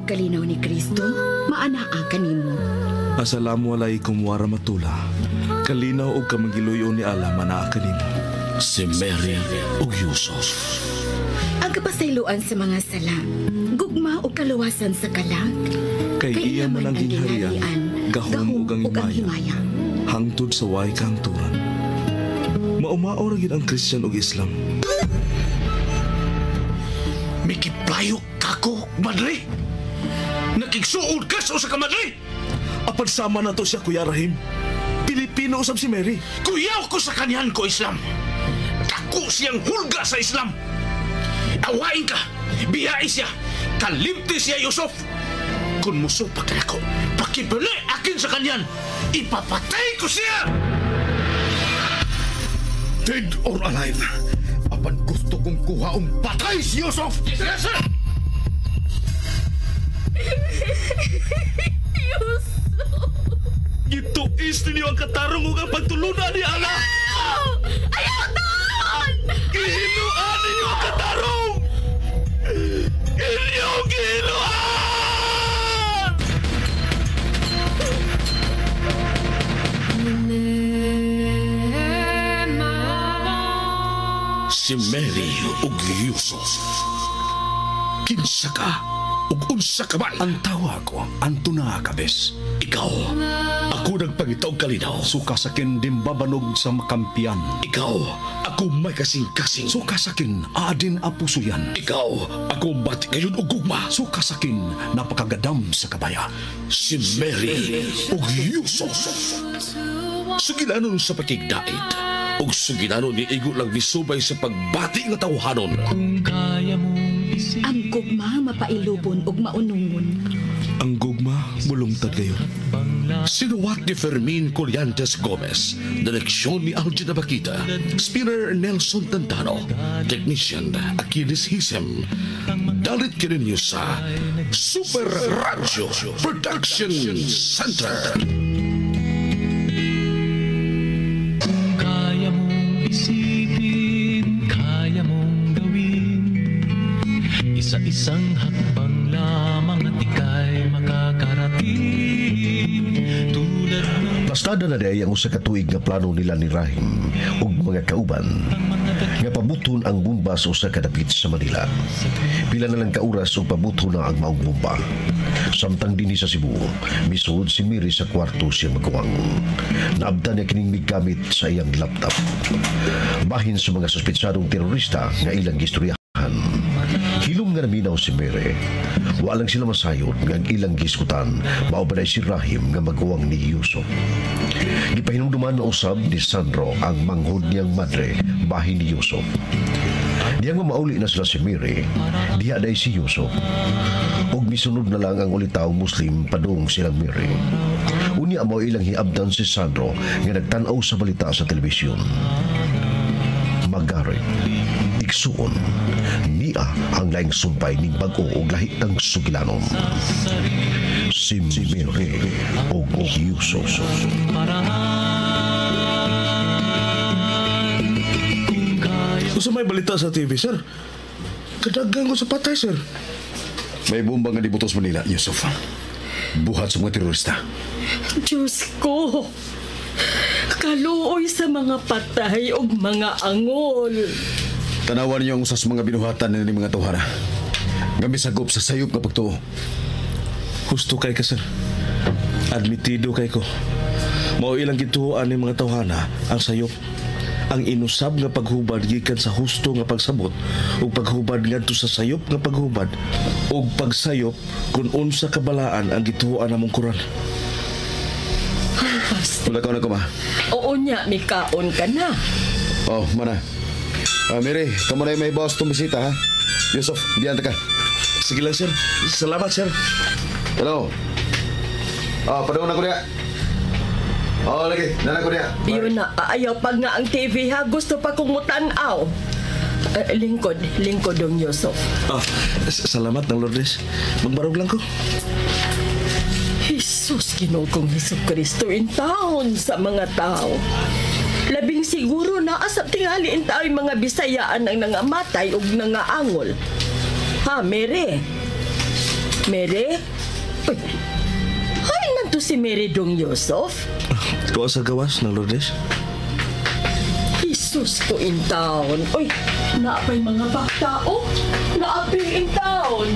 kalinaw ni Kristo, maanaa kanimo. Assalamu alaikum warahmatullah. Kalinaw og kamangiluyo ni Allah manaa kanimo. Si Mary ug Yusuf. Ang kapasayloan sa mga sala, gugma ug kaluwasan sa kalag. Kay iya man ang gingharian, gahom ug ang himaya. Hangtod sa way kahangturan. Maumao ra gyud ang Christian ug Islam. Mikiplayo kako, madre. Nakigsuod ka sa usa ka madre. Apan sama na to siya, Kuya Rahim. Pilipino usab si Mary. Kuyaw ko sa kanyan ko, Islam. Dako siyang hulga sa Islam. Awain ka, biyai siya, kalimti siya, Yusuf. Kung musupak na ako, pakibali akin sa kanyan, ipapatay ko siya! Dead or alive, apan gusto kong kuhaong patay si Yusuf! Yes, sir! Yusuf! Gituis ninyo ang katarong ug ang pagtulunan ni Allah! Ayaw taon! Gihinuan ninyo ang katarong! Inyong gihinuan! Si Mary ug Yusuf. Kinsa ka ug unsa ka man? Ang tawa ko, Antona Cabes. Ikaw, ako nagpangita og kalinaw. Suka sakin dimbabanog sa makampiyan. Ikaw, ako may kasing-kasing. Suka sakin adin apusuyan. Ikaw, ako bati ngayon og gugma. Suka sakin napakagadam sa kabaya. Si Mary ug Yusuf. Sugilanon sa pakigdait ug sugilanon ni igo lang misubay sa pagbati nga tawhanon. Ang gugma mapailubon ug maunungon. Ang gugma mulungtad kayo. Sinuwat ni Fermin Collantes Gomez, direksyon ni Algin Abakita, spinner Nelson Tantano, technician Achilles Hisem. Dalit kininyo sa Super Radio Production Center. Kaya mong isipin, kaya mong gawin. Isa-isang hakbang lamang at ika'y makakarating. Tulad ng Plastada na day ang usa ka tuig nga plano nila ni Rahim ug mga kauban nga pabuton ang bomba sa usa ka dapit sa Manila. Pila na lang ka oras ug pabuton na ang maong bomba. Samtang dinhi sa Cebu, misuod si Mary sa kwarto siya maguwang. Naabdan niya kining migamit sa iyang laptop. Bahin sa mga suspetsadong terorista nga ilang gistoryahan. Hilom nga naminaw si Mary. Walang sila masayod nga ang ilang giskutan mao ba si Rahim nga maguwang ni Yusuf. Gipahinumduman na usab ni Sandro ang manghod niyang madre bahin ni Yusuf. Diyang mamauli na sila si Mary, diha day si Yusuf. Ug misunod na lang ang ulitaw Muslim padung silang Mary. Unya mao ilang hiabdan si Sandro nga nagtan-aw sa balita sa telebisyon. Magarit, igsuon, niya ang laing sumpay ning bag-o og lahi tang sugilanon. Si Mary og Yusuf. Usa may balita sa TV, sir. Kadagang ko sa patay, sir. May bomba nga dibutos Manila, Yusuf. Buhat sa mga terorista. Diyos ko! Kaluoy sa mga patay ug mga angol. Tanawan niyo ang usas mga binuhatan ni mga tawhana. Nga misagop sa sayop nga pagtuo. Husto kay ka, sir. Admitido kay ko. Mao ilang gituoan ni mga tawhana ang sayop. Ang inusab nga paghubad gikan sa husto nga pagsabot ug paghubad ngadto sa sayop nga paghubad ug pagsayop kung unsa kabalaan ang gituoan namong Quran. Wala ka na kuma. Oo niya, mikaon ka na. Oh, mana. Mary, kamo na may boss itong bisita, ha? Yusuf, diyan ta ka. Sige lang, sir. Salamat, sir. Hello. Padung na ko niya. Oh, lagi. Nana ko niya. Yun na, ayaw pa nga ang TV ha. Gusto pa kong mutanaw. Lingkod, lingkod dong Yusuf. Salamat ng Lourdes. Magbarog lang ko. Jesus, Ginoo kong Hesus Kristo in taon sa mga tao. Labing siguro na asap tingali in tao'y mga Bisayaan ang nangamatay ug nangaangol. Ha, Mary? Mary? Uy, hay man to si Mary Dong Yusuf. Tuwa sa gawas ng Lourdes. Jesus ko in town. Uy, naapay mga bakta. Oh, naapay in town.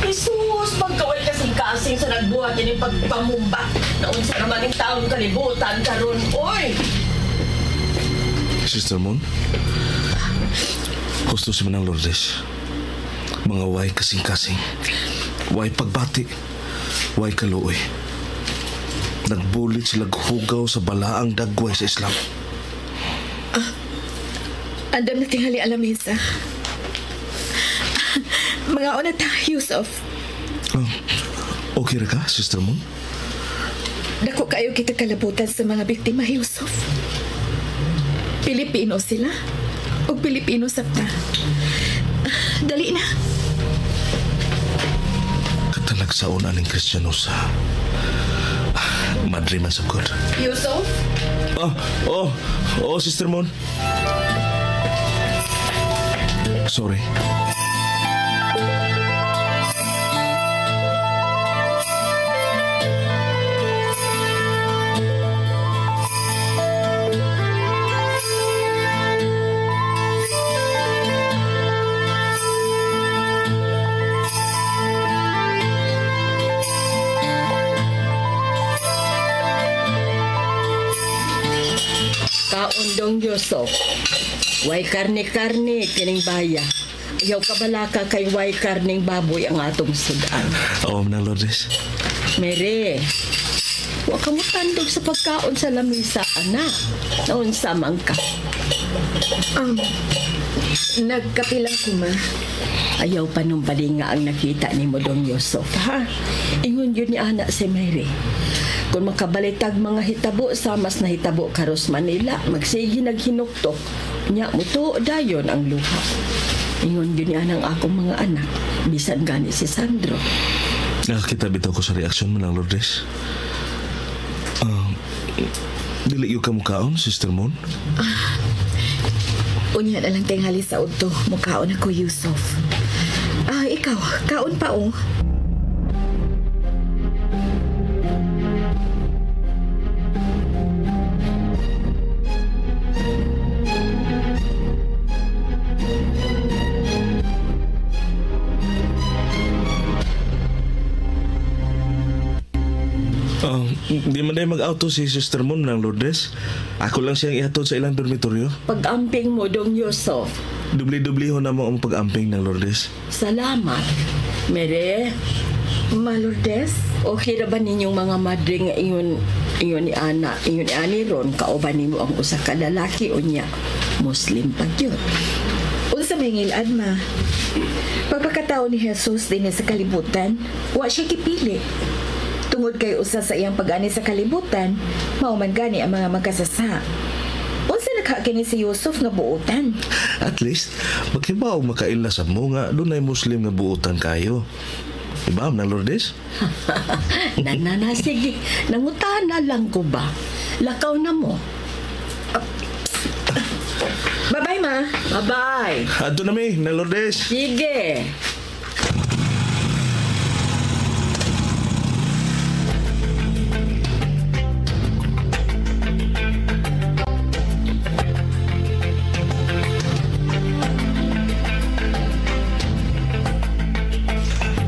Jesus, pagkaway kasing-kasing sa nagbuhat ini pagpamumba. Naunsa naman ang taon kalibutan karon. Uy! Sister Moon, gusto si Manang Lourdes. Mga way kasing-kasing. Way pagbati. Way kaluoy. Nagbulit sila hugaw sa balaang dagway sa Islam. Andam na tingali alamesa. Mga una ta, Yusuf. Okay ra ka, Sister Moon? Dako kayo kita kalabutan sa mga biktima, Yusuf. Pilipino sila. O Pilipino sabta. Dali na. Katalagsaon aning Kristiyano sa Madre man sa God. Yusuf? Oh, Sister Moon. Sorry. Kaon Dong Yusuf. Way karne-karne kining baya. Ayaw kabalaka kay way karning baboy ang atong sudan. Oo, Manang Lourdes. Mere, wa ka mo tandog sa pagkaon sa lamisa, anak. Naunsa man ka. Nagkapilang ko, ma. Ayaw pa nung balinga ang nakita ni mo, Dong Yusuf, ha? Ingon yun ni anak si Mary. Kung makabalitag mga hitabo sa mas nahitabo karos Manila, magsige naghinuktok, nya mo to dayon ang luha. Ingon yun ni anang akong mga anak, bisan gani si Sandro. Nakakita bitaw ko sa reaksyon mo ng Lourdes. Dili yung kamukaon, Sister Moon? Unya na lang tingali sa udto. Mukaon ako, Yusuf. Ikaw, kaon pa, oh. Di man dahil mag-auto si Sister Moon ng Lourdes. Ako lang siyang ihatod sa ilang dormitoryo. Pag-amping mo, Dong Yusuf. Dubli-dubli ho na mo ang pag-amping ng Lourdes. Salamat. Mere, Ma Lourdes? okay ra ba ninyong mga madre nga ingon ni ana, ingon ni ani ron kauban nimo ang usa ka lalaki unya Muslim pa gyud. Unsa may ngilad, ma? Pagpakatao ni Jesus dinhi sa kalibutan, wa siya gipili. Tungod kay usa sa iyang pag-ani sa kalibutan, mao man gani ang mga magkasasa. Unsa nakakini si Yusuf nga buotan? At least, maghibaw makaila sa mo nga dunay Muslim nga buotan kayo. Diba, Manang Lourdes? Na, sige. Nangutana lang ko ba? Lakaw na mo. Bye-bye, ma. Bye-bye. Adto na mi, Manang Lourdes. Sige.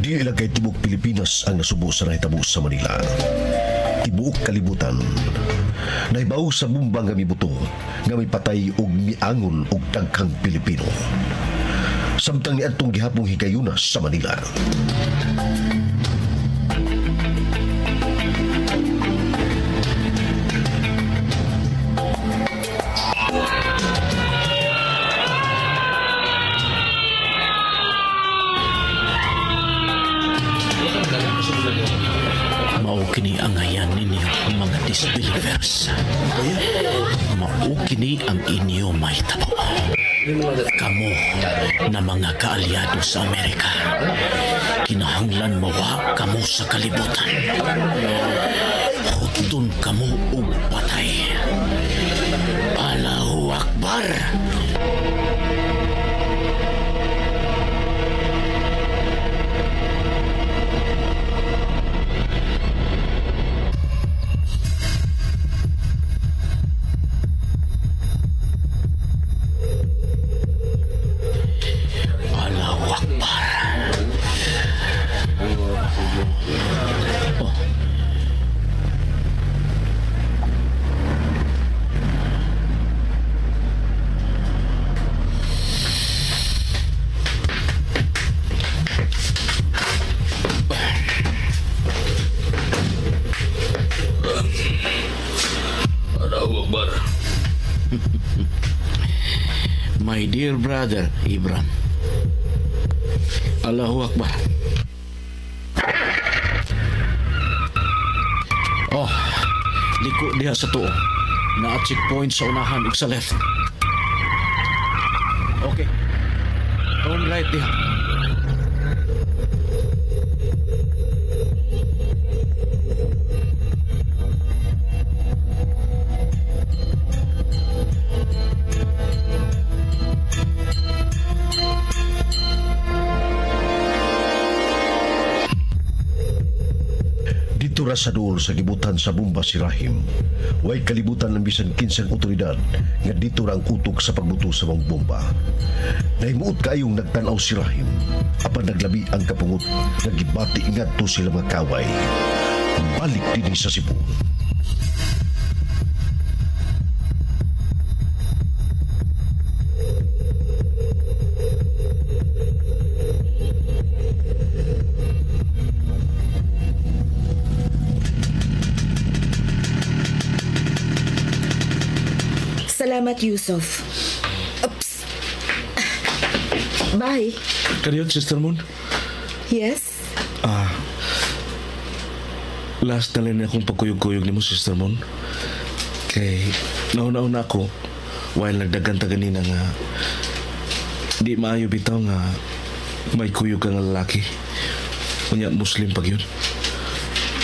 Di ilang kay tibuok Pilipinas ang nasubo sa nahitabo sa Manila. Tibuok kalibutan. Nahibaw sa bomba nga mibuto, nga mipatay og miangol og dagkang Pilipino. Samtang niadtong gihapong higayuna sa Manila. Mao kini ang hayan ninyo mga disbelievers. Mao kini ang inyo mahitabo. Kamo na mga kaalyado sa Amerika. Kinahanglan mawa kamo sa kalibutan. Hutdon kamo og patay. Allahu Akbar! My dear brother, Ibram. Allahu Akbar. Oh, liko diha sa tuo. Naa checkpoint sa unahan ug sa left. Okay. Turn right diha. Dito ra sa duol sa gibutan sa bomba si Rahim. Way kalibutan ng bisan kinsang otoridad nga dito ra ang utok sa pagbuto sa mga bomba. Nahimuot kaayong nagtan-aw si Rahim. Apan naglabi ang kapungot nga gibati ngadto sila mga kaway. Balik dinhi sa Cebu. Salamat, Yusuf. Oops. Bye. Kaniyot, Sister Moon? Yes? Last na lang akong pagkuyog-kuyog ni mo, Sister Moon. Kay nauna-una ako while nagdagan ta ganina nga di maayo bitaw nga may kuyog ka nga lalaki. Unya, Muslim pag yun.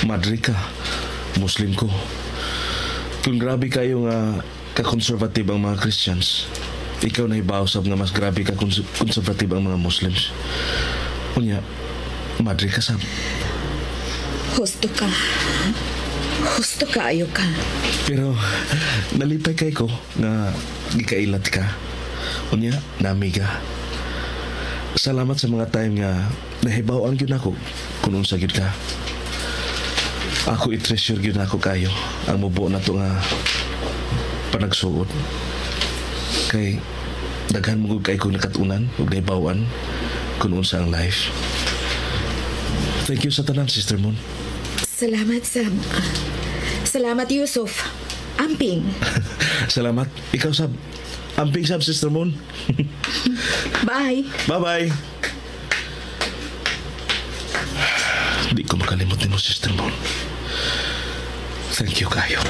Madre ka. Muslim ko. Kung grabe kayo nga ka-conservative ang mga Christians, ikaw na ibaw sab nga mas grabe ka-conservative ang mga Muslims. Unya, madre ka sab. Husto ka. Husto ka, ayo ka. Pero nalipay kay ko nga gikailat ka. Unya, namiga. Salamat sa mga time nga nahibaw-an gyud nako kung unsa gyud ka. Ako i-treasure gyud nako kayo ang mubo na to nga panagsuod. Kay daghan mo gud kay kong nakatunan ug nahibaw-an kung unsa ang life. Thank you sa tanan, Sister Moon. Salamat, Sab. Salamat, Yusuf. Amping. Salamat. Ikaw, Sab. Amping, Sab, Sister Moon. Bye. Bye-bye. Di ko makalimot nimo, Sister Moon. Thank you, kayo.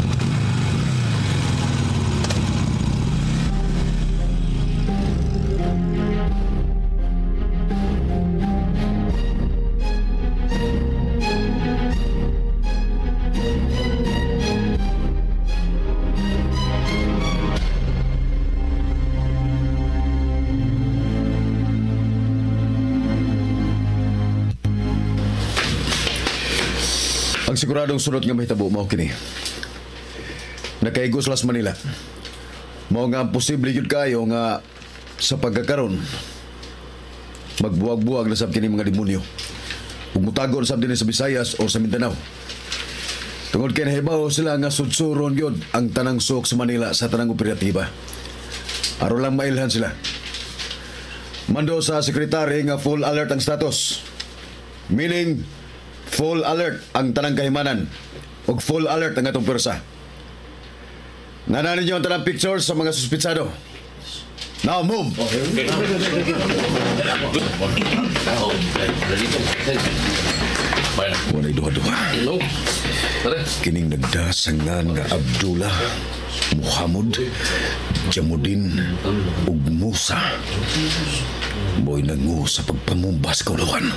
Ang siguradong sunod nga mahitabo mao kini. Nakaigo sila sa Manila. Mao nga posible gyud kayo nga sa pagkakaron magbuwag-buwag na sab kini mga demonyo. Ug mutago na sab dinhi sa Visayas o sa Mindanao. Tungod kay nahibaw sila nga sudsuron gyud ang tanang suok sa Manila sa tanang operatiba. Aron lang mailhan sila. Mando sa sekretary nga full alert ang status. Meaning full alert ang tanang kahimanan ug full alert ang atong pwersa. Nana ninyo ang tanang pictures sa mga suspitsado. Now move! Okay. Walay duha-duha. Kining nagdasangan nga Abdullah, Muhammad, Jamudin ug Musa. Mo'y nangu sa pagpamumbas kaulawan.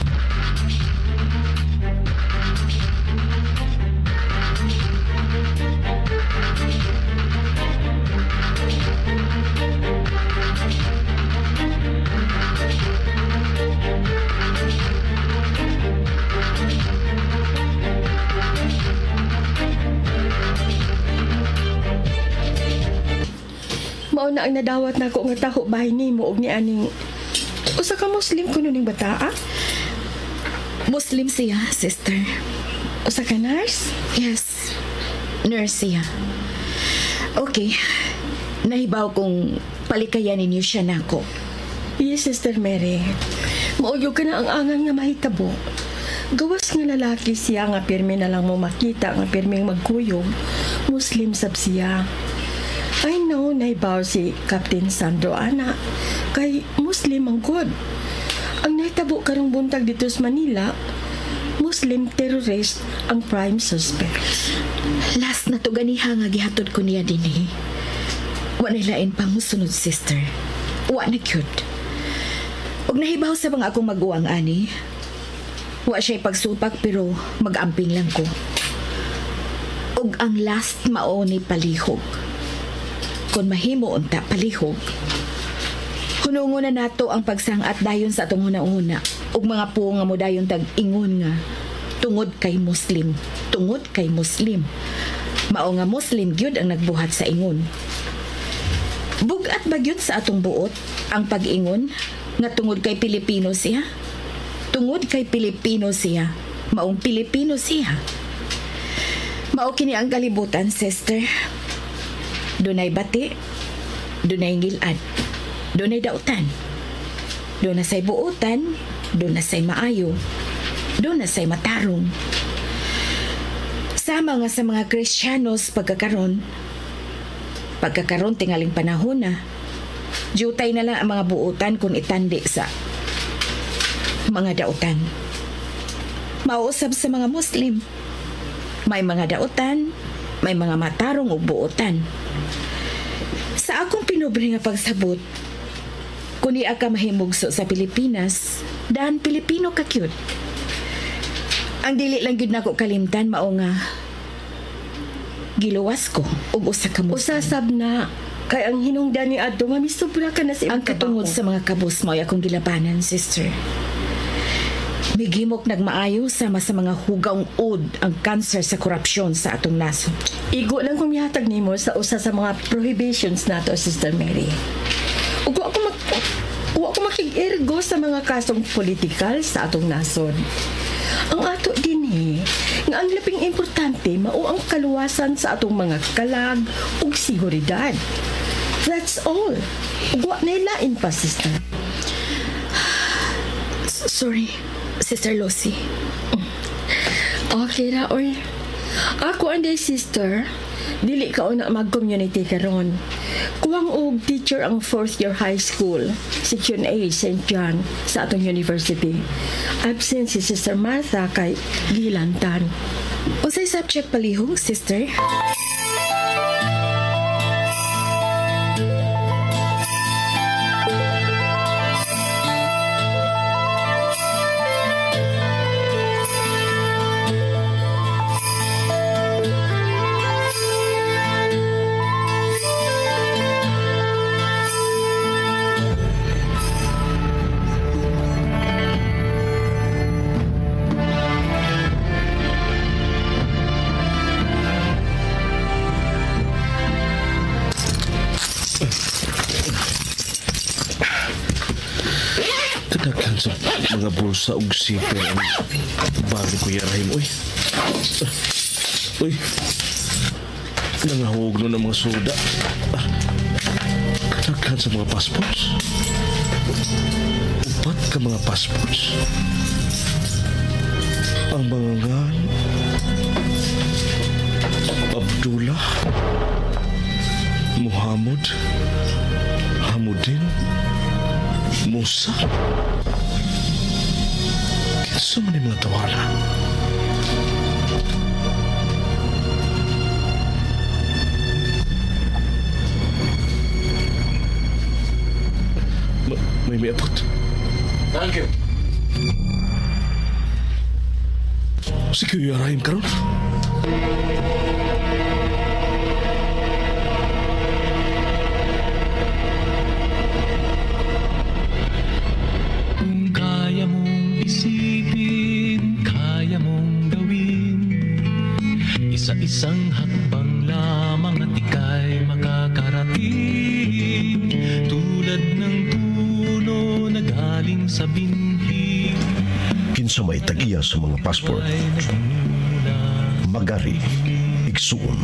Mao na ang nadawat nako nga taho bahay nimo og ni aning usa ka Muslim kuno ning bataa? Muslim siya, sister. Usa ka nurse? Yes. Nurse siya. Okay. Nahibaw kong palikayan ninyo siya nako. Yes, Sister Mary. Mauyog ka na ang angang nga mahitabo. Gawas nga lalaki siya nga pirmi na lang mo makita nga pirming magkuyog. Muslim sab siya. I know Nganong nahibaw si Captain Sandro ana kay Muslim ang god. Ang nahitabo karong buntag dito sa Manila, Muslim terrorist ang prime suspect. Last na to ganiha nga gihatod ko niya dinhi. Wa na lain pang musunod, sister. Wa na cute. Ug nahibaw sa mga akong maguwang ani. Wa siya pagsupak pero mag-amping lang ko. Ug ang last mao ni palihog. Kung mahimo unta palihog. Hunungon na nato ang pagsangat dayon sa atong huna-huna ug mga puong nga modayon tag ingon nga tungod kay Muslim, tungod kay Muslim. Mao nga Muslim gyud ang nagbuhat sa ingon. Bug-at ba gyud sa atong buot ang pag-ingon nga tungod kay Pilipino siya? Tungod kay Pilipino siya, maong Pilipino siya. Mao kini ang kalibutan, sister. Dunay bati, dunay ngilad, dunay dautan. Doon na say buotan, doon na say maayo, doon na say matarong. Sama nga sa mga Kristiyanos pagkakaron tingaling panahon na, jutay na lang ang mga buotan kung itandi sa mga dautan. Mausab sa mga Muslim, may mga dautan, may mga matarong o buotan. Sa akong pinubre nga pagsabot, kung di ka mahimugso sa Pilipinas, daan Pilipino ka cute. Ang dili lang gyud nako kalimtan mao nga giluwas ko og usa ka Muslim. Usasab na kay ang hinungdan ni adto nga misubra ka na sa ang katungod sa mga kabus mao akong gilabanan, sister. Migimok nagmaayo sama sa mga hugaong ud ang kanser sa korupsyon sa atong nasod. Igo lang kung mihatag nimo sa usa sa mga prohibitions nato, Sister Mary. Ug wa ko makig-ergo sa mga kasong politikal sa atong nasod. Ang ato dinhi nga ang labing importante mao ang kaluwasan sa atong mga kalag ug seguridad. That's all. Ug wa na lain pa, sister. Sorry, Sister Lucy. Okay ra, oy. Ako anday, sister. Dili ka una mag-community karon. Kuwang og teacher ang 4th year high school, Section A, St. John, sa atong university. Absent si Sister Martha kay gilantan. Unsay subject palihog, sister? Kadaghan sa mga bulsa og zipper ang bago ko yarahim. Uy! Uy! Nangahog nun ang mga soda. Kadaghan sa mga passports. Upat ka mga passports. Ang mga ngan, Abdullah, Muhammad, Hamudin, Musa. Kinsa man yung mga tawala? May miabot. Thank you. Si Kuya Rahim karon. Kung kaya mong isipin, kaya mong gawin. Isa-isang hakbang lamang at ika'y makakarating. Tulad ng puno na galing sa binhi. Kinsa may tag-iya sa mga passport. Magari, igsuon.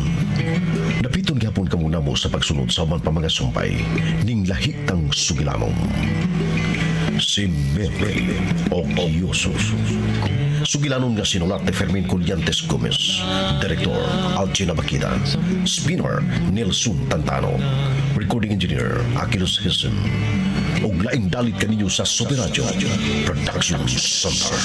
Napiton gyapon kamo namo sa pagsunod sa uban pa mga sumpay ning lahitang sugilanon. Si Mary o Yusuf. Sugilanon nga sinulat ni Fermin Collantes Gomez. Director Algina Bakida. Spinner Nelson Tantano. Recording engineer, Akilos Hessen. Ug laing dalit kaninyo sa Super Radio Production Center.